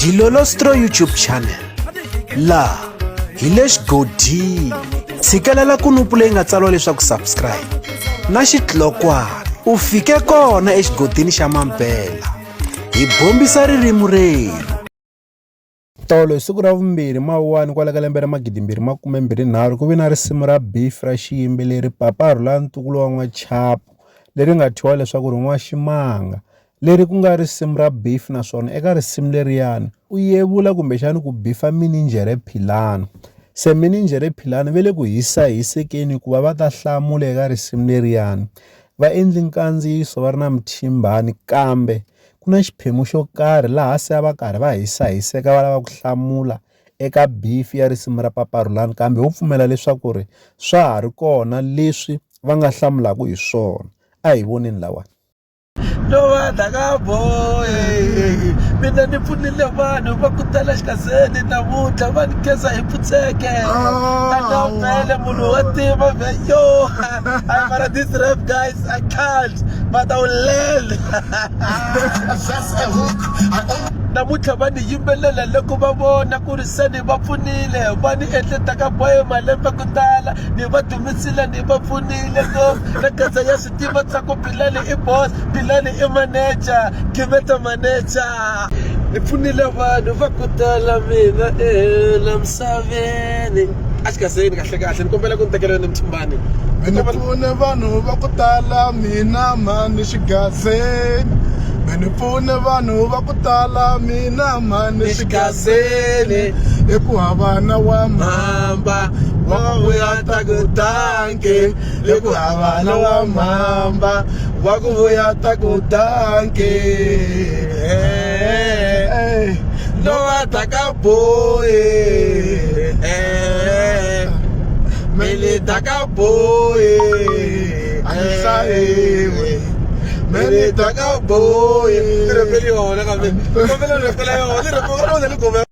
Dilolostro YouTube channel laha hi le xigodini tshikelela kunupu leyi nga tsariwa leswaku subscribe na xitlokwana u fike kona exigodini xa mampela hi bombisa ririmi rerhu. Tolo hi siku ra vumbirhi Mawuwani kwala ka lembe ra magidimbirhi makume mbirhi nharhu ku ve na risimu ra beef ra xiyimbeleri Papa Rhulani ntukulu wa N'wachapu leri nga thyiwa leswaku ri N'waximanga leri ku nga risimu ra beef naswona eka risimu leriyani u yevula kumbexani ku bifa mininjhere Philani se mininjhere Philani ve le ku hisahisekeni ku va va ta hlamula eka risimu leriyani va endli nkandziyiso va ri na Mthimbani kambe ku na xiphemu xo karhi laha se a va karhi va hisahiseka va lava ku hlamula eka beef ya risimu ra Papa Rhulani kambe ho pfumela leswaku ri swa ha ri kona leswi va nga hlamulaka hi swona a hi voneni lawani. No va daka boy mina ni pfunile vanhu va ku tala xikazeni namuntlha va ni khensa hi pfutseke a na vhele munhu wa tiva ve yo I mara this rap guys I can't but I will learn namuntlha va ni yimbelela loko va vona ku ri se ni va pfunile va ni endle daka boy malembe ku tala ni va dumisile ni va pfunile ngopfu na khensa ya tiva swa ku Philani i boss Philani i manager Gimeta manager ni pfunile vanhu va ku tala mina ela misaveni a xikaseni kahle kahle ni kombela ku ni tekela yona mthimbani ni pfune vanhu va ku tala mina mhani xigazeni mi ni pfune vanhu va ku tala mina mhani xigazeni i ku hava na wa mhamba wa ku vuya ta ku danke i ku hava na wa mhamba wa ku vuya ta ku danke no va ta ka boy mele ta ka boy a ni hlayiwi mele ta ka boy ni rhepeli yona kambe kombela ni rhepela yona ni rhepela yona ni gome.